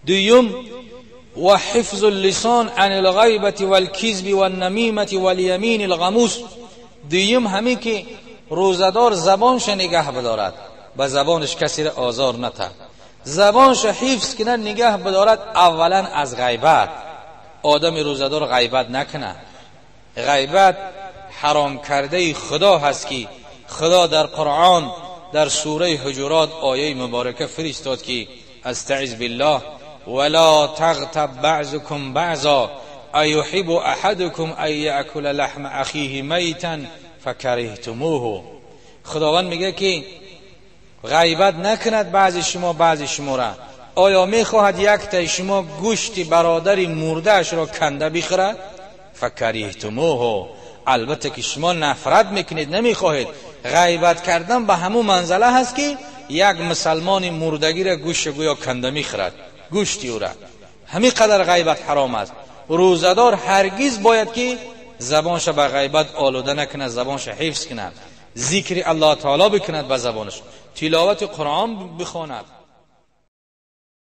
دویم و حفظ اللسان عن الغیبة والکذب والنمیمة والیمین الغموس. دویم همین که روزدار زبانش نگه بدارد، به زبانش کسی را آزار نده، زبانش حفظ کنه، نگه بدارد. اولا از غیبت، آدم روزدار غیبت نکنه. غیبت حرام کرده خدا هست که خدا در قرآن در سوره حجرات آیه مبارکه فرستاد که استعذ بالله ولا تغتب بعضكم بعضا ایحب احدكم ان یأکل لحم اخیه میتا فکرهتموه. خداوند میگه که غیبت نکند بعضی شما بعضی شما را. آیا میخواهد یک تای شما گوشت برادر مرده‌اش را کنده بخورد؟ فکرهتموه. البته که شما نفرت میکنید، نمیخواهید. غیبت کردن به همون منزله هست که یک مسلمان مردگی را گوشت گویا کنده میخورد، گوشتی او را. همین قدر غیبت حرام است. روزدار هرگز باید که زبانش به غیبت آلوده نکنه، زبانش حفظ کنه، ذکر الله تعالی بکند به زبانش، تلاوت قرآن بخواند.